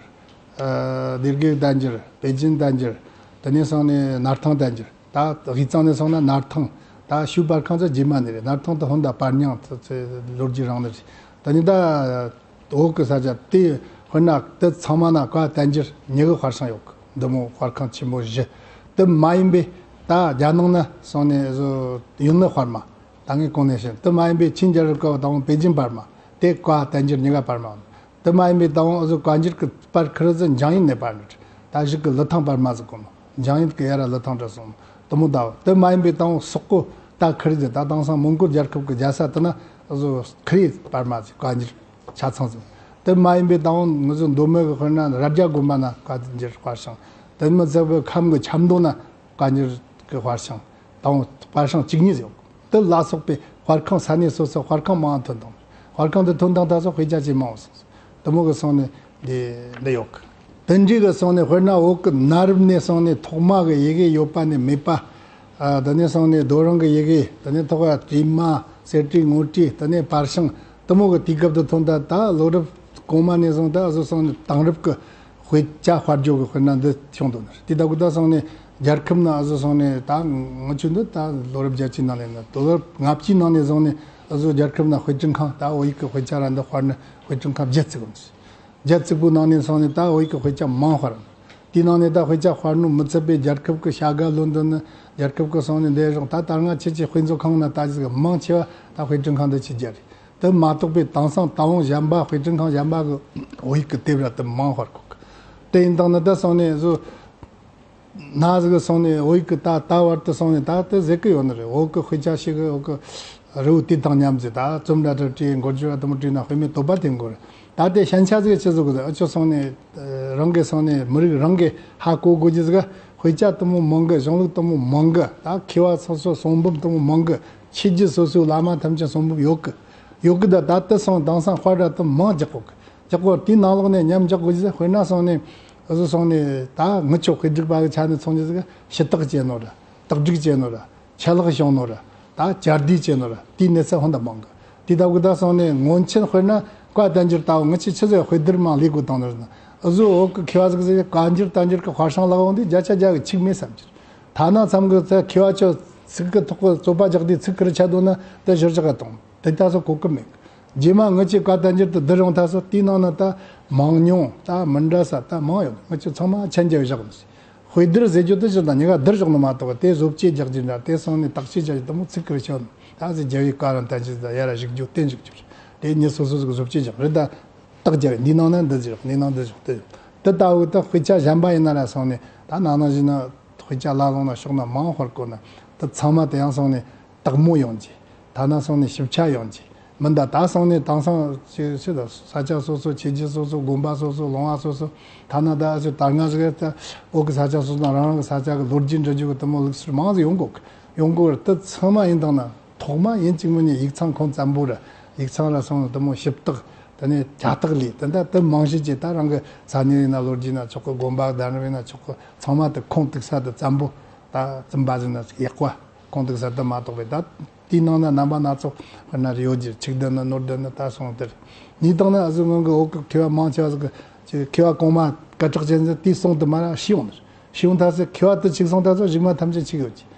ཨ་སྡེ་དགེ་བསྟན་འགྱུར། པེ་ཅིན་བསྟན་འགྱུར། དེ་ནས་སོང་ནས་སྣར་ཐང་བསྟན་འགྱུར། ད་དབུས་གཙང་ནས་སོང་ན་སྣར་ཐང་། ད་ཞུ་པར་ཁང་ཚོ་རྗེས་མ་ནས་རེད། སྣར་ཐང་དུ་ཧོན་ད་པར་ཉང་ཚོ་ཚོ་ལོ་རྒྱུས་རང་ནས་རེད། ད་ནི་ད་འོག་གི་ས་ཆ་དེ་དཔེར་ན་དེ་ཚང་མ་ན་བཀའ་བསྟན་འགྱུར་ཉི་གི་དཔར་ཤིང་ཡོད་གི། འདི་མོ་དཔར་ཁང་ཆེན་པོ་བཞི། དེ་མ་ཡིན་པའི་ད་རྒྱ་ནང་ན་སོང་ནས་བཟོ་ཡུན་ནི་དཔར་མ། ད་ངས་གོང་ནས་བཤད། དེ་མ་ཡིན་པའི་ཆིན་རྒྱལ་རབས་སྐབས་དང་པོ་པེ་ཅིན་དཔར་མ། དེ་བཀའ་བསྟན་འགྱུར་ཉི་ག་དཔར་མ། དེ་མ་ཡིན་པའི་དང་པོ་བཟོ་བཀའ་འགྱུར་གི་པར་ཁུར་ཟི་འཇང་ཡིན་ནས་པར་འདྲ། ད་གཞུག་གི་ལི་ཐང་པར་མ་ཟིག་གོ་མོ། འཇང་ཡིན་གི་ཡ་ར་ལི་ཐང་འདྲ་སོང་དུ་མོ། ད་དེ་མ་ཡིན་པའི་དང་པོ་སོག་པོ་ད་ཁུར་ཟི། ད་དེང་སང་མོན་གོལ་རྒྱལ་ཁབ་གི་རྒྱལ་ས་དེ་ན་བཟོ་ཁུར་ཡི་པར་མ་ཟིག་བཀའ་འགྱུར་ཆ་ཚང་ཟིག། དེ་མ་ཡིན་པའི་དང་པོ་ང་ཚོ་མདོ་སྨད་གི་དཔེར་ན་རྭ་རྒྱ་དགོན་པ་ན་བཀའ་འགྱུར་དཔར་ཤིང་། དེ་མི་ཚད་པའི་ཁམས་གི་ཆབ་མདོ་ན་བཀའ་འགྱུར་གི་དཔར་ཤིང་། དང་པོ་དཔར་ཤིང་བཅུ་གཉིས་ཡོད། དེ་ལ་སོགས་པའི་དཔར་ཁང་ས་གནས་སོ་སོ་དཔར་ཁང་མང་ཐོན་དང་། དཔར་ཁང་དུ་ཐོན་དང་ད་སོགས་དཔེ་ཆ་ཆེས་མང་བ་སོང་། དེ་མོ་གི་སོང་ནས་འདི་འདི་ཡོད་གི། དེ་འདྲའི་གི་སོང་ནས་དཔེར་ན་བོད་གི་གནའ་རབས་ནས་སོང་ནས་ཐོག་མ་གི་ཡི་གེ་ཡོད་པ་ནས་མེད་པ། ཨ། དེ་ནས་སོང་ནས་རྡོ་རིང་གི་ཡི་གེ། དེ་ནས་ཐོག་ག་བྲིས་མ། གསེར་བྲིས་དངུལ་བྲིས། དེ་ནས་པར་ཤིང་། དེ་མོ་གི་དུས་སྐབས་དུ་ཐོན། ད་ད་ལོ་རབས་གོང་མ་ནས་བཟུང་ད་བཟོ་སོང་ནས་དེང་རབས་ཀྱི་དཔེ་ཆ་དཔར་བརྗོད་ཀྱི་དཔེར་ན་འདི་བྱུང་འདུག་ནི། དེ་ལྟ་བུ་ད་སོང་ནས་རྒྱལ་ཁབ་ན་བཟོ་སོང་ནས་ད་ང་ཆུ་འདི་ད་ལོ་རབས་བརྒྱད་ཅུའི་ནང་ནས་ན་ལོ་རབས་ལྔ་བཅུའི་ནང་ནས་བཟུང་ནས་བཟོ་རྒྱལ་ཁབ་ན་དཔེ་སྐྲུན་ཁང་ད་བོད་ཡིག་གི་དཔེ་ཆ་ར་འདི་དཔར་ནི་དཔེ་སྐྲུན་ཁང་བརྒྱད་བརྩིགས་འདུག། རྒྱལ་བཙུགས་པོའི་ནང་ནས་སོང་ནས་ད་བོད་ཡིག་གི་དཔེ་ཆ་མང་དཔར། དེའི་ནང་ནས་ད་དཔེ་ཆ་དཔར་ནོ་མི་ཚད་པའི་རྒྱལ་ཁབ་ཀྱི་བྱ་དགའ་ལོན་འདོད་ནི་རྒྱལ་ཁབ་ཀྱི་སོང་ནས་འདས་རོགས་ད་ད་སྔ་ཁྱེད་ཀྱི་དཔེ་མཛོད་ཁང་ན་ད་ཅིག་མང་ཆེ་བ་ད་དཔེ་སྐྲུན་ཁང་འདི་ཆེད་རྒྱལ་རེད། དེ་མ་གཏོགས་པའི་དེང་སང་ད་བོང་གཞན་པ་དཔེ་སྐྲུན་ཁང་གཞན་པ་གི་བོད་ཡིག་གི་དེབ་ར་དེ་མང་དཔར་གོ་གི། དེ་ཡིན་དང་ནི་ད་སོང་ནས་བཟོ། ན་ཟིག་སོང་ནས་བོད་ཡིག་གི་ད་ད་བར་དུ་སོང་ནས་ད་དེ་ཟེར་གི་ཡོད་ནི་རེད། བོད་གི་དཔེ་ཆ་ཞིག་གི་བོད་གི་རི་བོ་དེ་དང་མཉམ་ཟིག་ད་རྩོམ་འདྲ་འདྲ་བྲིས། འགོ་བརྗོད་ར་དུ་མ་བྲིས་ན་དཔེ་མེད་དོགས་པ་དེ་འགོར། ད་དེ་ཞན་ཆ་ཟིག་ཆི་ཟིག་གི་ཟིག་ཨ་ཆོ་སོང་ནས་རང་གི་སོང་ནས་མི་རིགས་རང་གི་ཧ་གོ་དགོས་རྒྱུ་ཟིག་དཔེ་ཆ་དུ་མོ་མང་གི། གཞུང་ལུགས་དུ་མོ་མང་གི། ད་མཁས་པ་སོ་སོ་གསུང་འབུམ་དུ་མོ་མང་གི། ཆོས་བརྒྱུད་སོ་སོའི་བླ་མ་ཐམས་ཅད་གསུང་འབུམ་ཡོད་གི། ཡོད་གི། ད་ད་དེ་སོང་དེང་སང་དཔར་ར་དུ་མང་རྒྱག་གོ་གི། ལྕགས་པོ་དེའི་ནང་ལོགས་ནས་མཉམ་འཇོག་དགོས་ཀྱི། དཔེར་ན་སོང་ནས་བཟོ་སོང་ནས་ད་ངི་ཆོ་དཔེ་སྒྲིག་པ་གི་ཆ་ནས་མཚོན་གྱི་ཟིག་ཞུ་དག་བྱས་ནོ་ར། དག་སྒྲིག་བྱས་ནོ་ར། ཆད་ལྷག་བྱུང་ནོ་ར། ད་བཅར་འདྲི་བྱས་ནོ་ར། དེའི་གནས་ཚུལ་ཧོན་ད་མང་གི། དེ་ལྟ་བུ་ད་སོང་ནས་སྔོན་ཆད་དཔེར་ན་བཀའ་བསྟན་འགྱུར་ལྟ་བུ་ངི་ཆོ་ཆི་ཟིག་དཔེ་བསྡུར་མང་ལས་དགོས་བཏང་ནོ་ར་ན། བཟོ་འོག་གི་མཁས་པ་ཟིག་ཟིག་བཀའ་འགྱུར་བསྟན་འགྱུར་གི་དཔར་ཤིང་ལག་འོང་དུས་བརྒྱ་ཆ་བརྒྱ་གི་ཆིག་མེད་བསམ་གྱི། ཐ་ན་མཚམས་ཀྱི་ཚེ་མཁས་པ་ཆོ་ཚིག་གི་ཐོག་གི་རྩོད་པ་རྒྱག་དུས་ཚིག་ཁུར་ཆད་འདུག་ན་དེ་ཞོར་ཆག་ག་གཏོང་། དེ་ལྟ་སོགས་གོ་སྐབས་མེད། རྗེས་མ་ངི་ཆོས་བཀའ་བསྟན་འགྱུར་དུ་བསྡུར་ཡོང་ཐ་སོ་དེའི་ནང་ན་ད་མང་ཉུང་ད་མི་འདྲ་ས་ད་མང་ཡོད། ངི་ཆོས་ཚང་མ་ཆན་རྒྱབ་བཞག་མི་སྲིད། དཔེ་བསྡུར་ཟེར་རྒྱུ་དེ་ཞིག་དང་ཉི་ག་བསྡུར་བཞག་ནི་མ་གཏོགས་དེ་བཟོ་བཅོས་རྒྱག་རྒྱུ་འདྲ་དེ་སོང་ནས་བརྟག་དཔྱད་བྱ་རྒྱུ་དུ་མོ་ཚིག་ཁུར་ཆོད་ནི་ད་ཟེར་རྒྱལ་བའི་བཀའ་རང་བསྟན་འགྱུར་ད་ཡ་ར་བཞུགས་རྒྱུ་བསྟན་བཞུགས་རྒྱུ་རེད། དེ་ཉི་སོ་སོ་ཟིག་བཟོ་བཅོས་རྒྱག་རེད། ད་བརྟག་རྒྱབ་འདིའི་ནང་ན་འདི་ཟེར་འདིའི་ནང་འདི་ཟེར་དེ་དེ་ལྟ་བུ་ད་དཔེ་ཆ་གཞན་པ་ཡིན་ན་ར་སོང་ནས་ད་ནང་ན་བཞིན་ན། དཔེ་ཆ་ལ་ལོང་ན་ཕྱོགས་ན་མང་དཔར་གོ་ན་དེ་ཚང་མ་དེ་ཡང་སོང་ནས་དག་མོ་ཡོང་གི། ཐ་ན་སོང་ནས་ཞིབ་ཆ་ཡོང་གི་མིན། ད་ད་སོང་ནས་དེང་སང་ཅི་ཅི་ད་ས་ཆ་སོ་སོ་ཆོས་བརྒྱུད་སོ་སོ་དགོན་པ་སོ་སོ་ལུང་བ་སོ་སོ་ཐ་ན་ད་ཅི་ད་སྔ་ཟིག་ད་བོད་གི་ས་ཆ་སོ་སོ་ན་རང་རང་གི་ས་ཆ་གི་ལོ་རྒྱུས་འབྲི་རྒྱུ་གི་དུ་མོ་ལུགས་སྲོལ་མང་ཟིག་ཡོང་གོ་གི་ཡོང་གོ་གི། དེ་ཚང་མ་ཡིན་དང་ན་ཐོག་མ་ཡིན་གཅིག་མིན་ནས་ཡིག་ཚང་ཁོང་བཙན་པོ་ར་ཡིག་ཚང་ར་སོང་ནས་དུ་མོ་ཞིབ་བརྟག་དེ་ནས་ཇ་རྟགས་ལས་དེ་འདྲ་དེ་མང་ཤོས་ཀྱི་ད་རང་གི་ས་གནས་ཡིན་ན་ལོ་རྒྱུས་ན་ཆོག་གི་དགོན་པ་གདན་རབས་ཡིན་ན་ཆོག་གི་ཚང་མ་དེ་ཁུངས་གཏུགས་ས་དེ་བཙན་པོ་ད་བཙུན་པ་ཟིན་ན་ཡག་པ་ཁུངས་གཏུགས་ས་དེ་མ་གཏོགས་པའི་ད་དེའི་ནང་ན་རྣམ་པ་སྣ་ཚོགས་ན་རེ་ཡོད་ཀྱི། ཆིག་ལྡན་ནི་ནོར་ལྡན་ནི་ད་སོང་དེར་ནི་དང་ན་ཨ་ཟུ་སྔོན་གི་འོག་གི་མཁས་པ་མང་ཆེ་བ་ཟིག་གི་མཁས་པ་གོང་མ་སྐད་གྲགས་ཅན་ཟིག་དེའི་གསུང་དུ་མ་ར་ཤི་ཡོང་ནི་ཤི་ཡོང་ཐ་སི་མཁས་པ་དེ་ཆིག་སོང་ཐ་སི་གཞུག་མ་ཐམས་ཅད་ཆིག་ཡོད་ཀྱི།